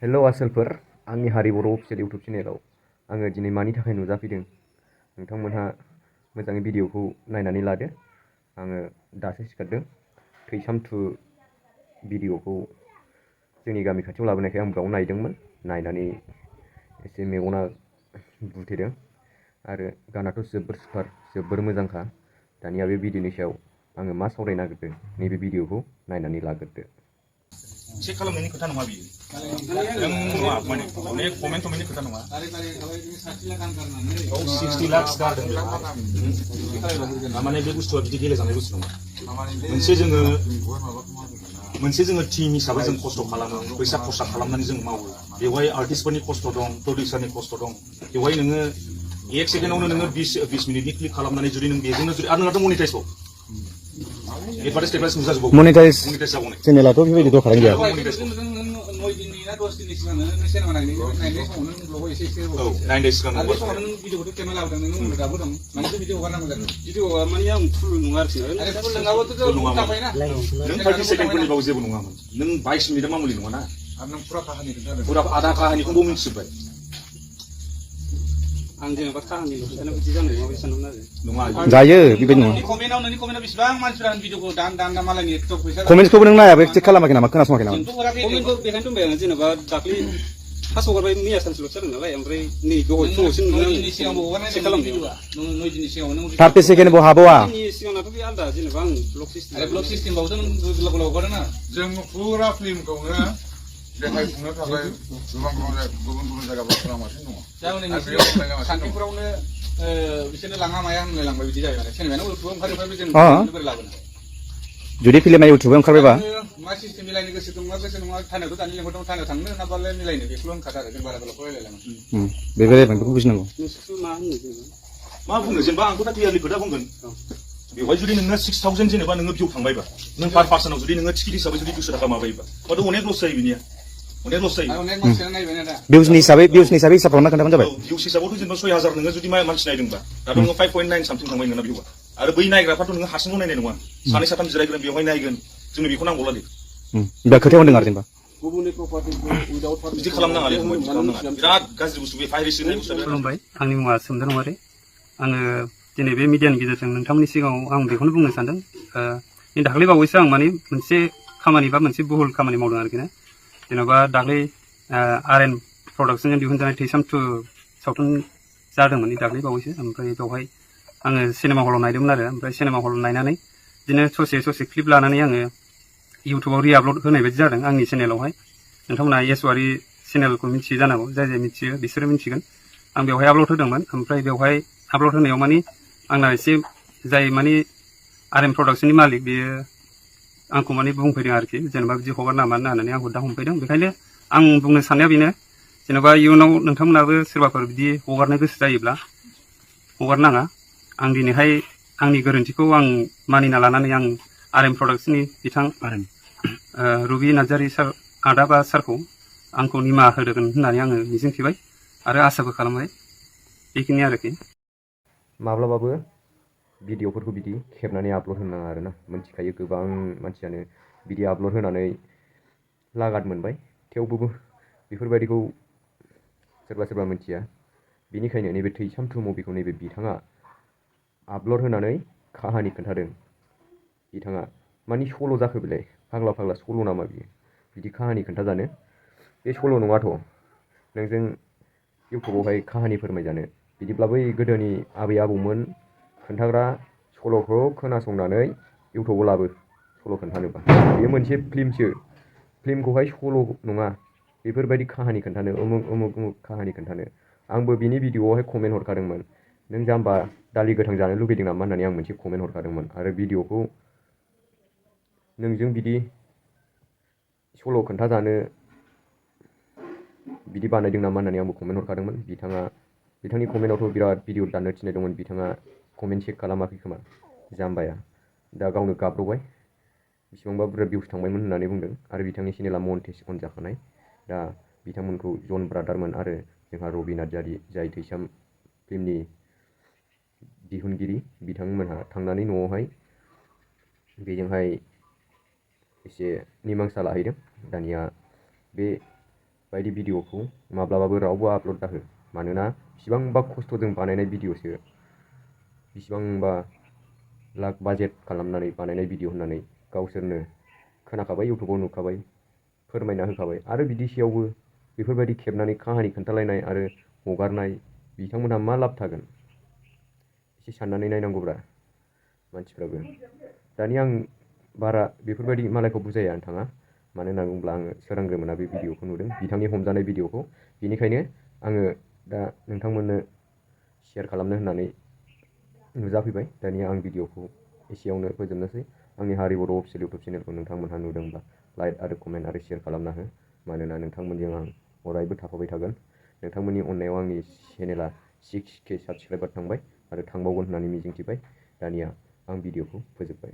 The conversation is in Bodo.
हेल' आसोलफोर आंनि हारि बर' अफिसियेल इउटुब चेनेलाव आङो दिनै मानि थाखाय नुजाफैदों नोंथांमोनहा मोजाङै भिडिअखौ नायनानै लादो। आङो दासो सिखारदों। थैसाम 2 भिडिअखौ जोंनि गामि खाथियाव लाबोनायखाय आं बेयाव नायदोंमोन। नायनानै एसे मेगना बुथेदों आरो गानाथ' जोबोर सुपार जोबोर मोजांखा। दानिया बे भिडिअनि सायाव आङो मा सावरायनो नागिरदों नैबे भिडिअखौ नायनानै लाग्रोदो। चेक खालामनायनि खोथा नङा बियो। नों नङा माने अनेक कमेन्ट टमेन्टनि खोथा नङा। औ 60 लाख गारदों माने बे बुस्थुआ बिदि गेलेजानाय बुस्थु नङा। मोनसे जोङो टीम हिसाबै जों खस्थ' खालामो, फैसा खरसा खालामनानै जों मावो। बेवहाय आर्टिस्टफोरनि खस्थ' दं, प्रडिउसारनि खस्थ' दं। बेवहाय नोङो 1 सेकेन्डआवनो नोङो 20 मिनिटनि क्लिक खालामनानै जुदि नों बेजोंनो जुदि आरो नोंहाथ' मनिटाइजबाव एडभार्टाइज नुजाजोबबावो। मनिटाइज जाबावनाय चेनेलाथ' बेबायदि दरखारानो गैया। 9 दिननि ना 10 दिननि सिगां नों सिनेमा नायनाय समाव नों ब्लगाव एसे होबाव। 9 डेज सिगां आरो बे समाव नों भिडिअखौथ' खेबना लाबोदों, नों उनाव दाबो दं। मानोथो भिडिअ हगारनांगौ जादों? भिडिअआ माने आं फुल नङा आरोखि। आरे फुल नङाबाथ' थाबायना। नों 30 सेकेन्डफोरनिबाबो जेबो नङामोन। नों 22 मिनिटआ मामुलि नङाना। आरो नों फुरा काहानि खोन्थादों। फुरा आधा काहानिखौबो मिथिजोब्बाय। आं जेनेबा काहानिल' खोन्थानो बिदि जानाय नङा बायदि सानदोंमोन आरो। नङा जायो बेबायदि नङा। नोंनि कमेन्टआव बेसेबां मानसिफ्रा भिडिअखौ दान मालायनि टिकटक फैसा कमेन्टखौबो नों नायाबो चेक खालामाखै नामा, खोनासङाखै नामा? कमेन्टखौ बेखायनो दोनबाय आं जेनेबा दाख्लै फार्स्ट हगारबाय मैया सानसेल' जादों नालाय, ओमफ्राय नै दहाय फुङावसो नुदों सिगांबो हगारनाय चेक खालामदों। 9 दिननि सिगाङाव नों 30 सेकेन्डबो हाबावा। सिगांनाथ' बे आलदा जेनेबा आं ब्लग सिस्टेमावसो नों गोलाव गोलाव हगारदों ना। जों फुरा फिल्मखौनो देखायफुंनो थाखाय गुबुन जायगाफ्राव खालामगासिनो दङ। सानथिफोरावनो बिसोरनो लाङा माया होनलायलांबाय बिदि जाबाय। सिनेमायानो इउटुबाव ओंखारजोब्बाय जों बोरै लाबोनो। जुदि फिल्मा इउटुबाव ओंखारबायबा मा सिस्टेम मिलायनो गोसो दंना गोसो नङा। थानायावथ' दानि लेंहरदों, थानायाव थांनो नाबालाय मिलायनो बेखौल' होनखादों आरो जों बारा गोलाव रायलायलाङो। बेखौ बुजिनांगौ। मा बुंनो जेनेबा आंथ' दा क्लियारलि खोथा बुंगोन। बेवहाय जुदि नोङो 6000 जेनेबा नोङो भिउ थांबायबा, नों पार पार्सनाव जुदि नोङो टिकेट हिसाबै जुदि 200 थाखा माबायोबा, होमबाथ' अनेक लस जायो बिनिया। अनेक लस जायो। अनेक मानसियानो नायबाय ना दा। भिउसनि हिसाबै हिसाब खालामना खोन्थाबानो जाबाय। भिउस हिसाबावथ' जेनेबा 6000 नोङो जुदि मानसि नायदोंबा, दाथ' नोङो 5.9 सामथिं थांबाय नोंना भिउआ। आरो बै नायग्राफ्राथ' नोङो हारसिंल' नायनाय नङा। सानै साथाम जिरायगोन बेवहाय नायगोन। जोंनो बेखौ नांगौला दे। दा खोथायाव होनदों आरो जेनेबा गुबुननि प्रपार्टिखौ उइदाउट पारमिसन बिदि खालामनाङा दे, बिदि खालामनाङा। बिराद गाज्रि बुस्थु बे भाइरास होनाय बुस्थुआ। खुलुमबाय, आंनि मुङा सोमदोन औवारि। आङो दिनै बे मिडियानि गेजेरजों नोंथांमोननि सिगाङाव आं बेखौनो बुंनो सानदों। दाख्लै बावैसो आं माने मोनसे खामानि बा मोनसे बुहुल खामानि मावदों आरोखि ना। जेन'बा दाख्लै RN प्रडाक्सनजों दिहुनजानाय थैसाम 2 सावथुन जादोंमोन दाख्लै बावैसो। ओमफ्राय बेवहाय आङो सिनेमा हलाव नायदोंमोन आरो। ओमफ्राय सिनेमा हलाव नायनानै बिदिनो ससे क्लिप लानानै आङो इउटुबाव रिआपलड होनाय बायदि जादों आंनि चेनेलावहाय। नोंथांमोना येसवारि चेनेलखौ मिथियो जानांगौ, जाय मिथियो बिसोरो मिथिगोन। आं बेवहाय आपलड होदोंमोन। ओमफ्राय बेवहाय आपलड होनायाव मानि आंना एसे जाय मानि RN प्रडाक्सननि मालिक बेयो आंखौ माने बुंफैदों आरोखि, जेनेबा बिदि हगार नामा होननानै आंखौ दा हमफैदों। बेखायनो आं बुंनो साननाया बेनो, जेनेबा इयुनाव नोंथांमोनाबो सोरबाफोर बिदि हगारनो गोसो जायोब्ला हगारनाङा। आं दिनैहाय आंनि गोरोन्थिखौ आं मानिना लानानै आं RN प्रडाक्सननि बिथां रुबि नार्जारि सार आदा बा सारखौ आंखौ निमाहा होदों होननानै आङो मिजिंथिबाय आरो आसाबो खालामबाय। बेखिनि आरोखि। माब्लाबाबो भिडिअफोरखौ बिदि खेबनानै आपलड होनो नाङा आरोना। मिथिखायो गोबां मानसियानो बिदि आपलड होनानै लागाद मोनबाय, थेवबो बेफोरबायदिखौ सोरबा मिथिया। बेनिखायनो नैबे थैसाम 2 मुभिखौ नैबे बिथाङा आपलड होनानै काहानि खोन्थादों। बिथाङा मानि सल' जाखो बेलाय, फाग्ला सल' नामा बियो? बिदि काहानि खोन्थाजानो? बे सल' नङाथ'। नोंजों इउटुबावहाय काहानि फोरमायजानो। बिदिब्ला बै गोदोनि आबै आबौमोन खोन्थाग्रा सल'खौ खोनासंनानै इउटुबाव लाबो सल' खोन्थानोबा। बेयो मोनसे फिल्मसो। फिल्मखौहाय सल' नङा बेफोरबायदि काहानि खोन्थानो, उमुक काहानि खोन्थानो। आंबो बिनि भिडिअआवहाय कमेन्ट हरखादोंमोन, नों जाम्बा दालि गोथां जानो लुगैदों नामा होननानै आं मोनसे कमेन्ट हरखादोंमोन। आरो भिडिअखौ नोंजों बिदि सल' खोन्थाजानो बिदि बानायदों नामा होननानै आंबो कमेन्ट हरखादोंमोन। बिथांनि कमेन्टआवथ' बिराद भिडिअ दाननो थिननाय दंमोन। बिथाङा कमेन्ट चेक खालामाखै खोमा जाम्बाया। दा गावनो गाब्र'बाय, बेसेबांबा बुरजा भिउस थांबायमोन होननानै बुंदों। आरो बिथांनि चेनेला मनेटाइज अन जाखानाय। दा बिथांमोनखौ जन ब्रादारमोन आरो जोंहा रबि नार्जारि, जाय थैसाम फिल्मनि दिहुनगिरि, बिथांमोनहा थांनानै न'आवहाय बेजोंहाय एसे निमांसा लाहैदों। दानिया बे बायदि भिडिअखौ माब्लाबाबो रावबो आपल'ड दाहो मानोना बेसेबांबा खस्थ'जों बानायनाय भिडिअसो बेसेबांबा लाख बाजेट खालामनानै बानायनाय भिडिअ होननानै गावसोरनो खोनाखाबाय इउटुबाव नुखाबाय फोरमायना होखाबाय आरो बिदिसेयावबो बेफोरबायदि खेबनानै काहानि खोन्थालायनाय आरो हगारनाय बिथांमोनहा मा लाब थागोन एसे साननानै नायनांगौब्रा मानसिफ्राबो दानिया आं बारा बेफोरबायदि मालायखौ बुजायनो थाङा मानो होनना बुङोब्ला आङो सोरांग्रोमोना बे भिडिअखौ नुदों बिथांनि हमजानाय भिडिअखौ बेनिखायनो आङो दा नोंथांमोननो शेयार खालामनो होननानै नुजाफैबाय दानिया आं भिडिअखौ एसेयावनो फोजोबनोसै आंनि हारि बर' अफिसियेल इउटुब चेनेलखौ नोंथांमोनहा नुदोंब्ला लाइक आरो कमेन्ट आरो शेयार खालामना हो मानोना नोंथांमोनजों आं अरायबो थाफाबाय थागोन नोंथांमोननि अननायाव आंनि चेनेला 6K साबस्क्राइबार थांबाय आरो थांबावगोन होननानै मिजिंथिबाय दानिया आं भिडिअखौ फोजोबबाय।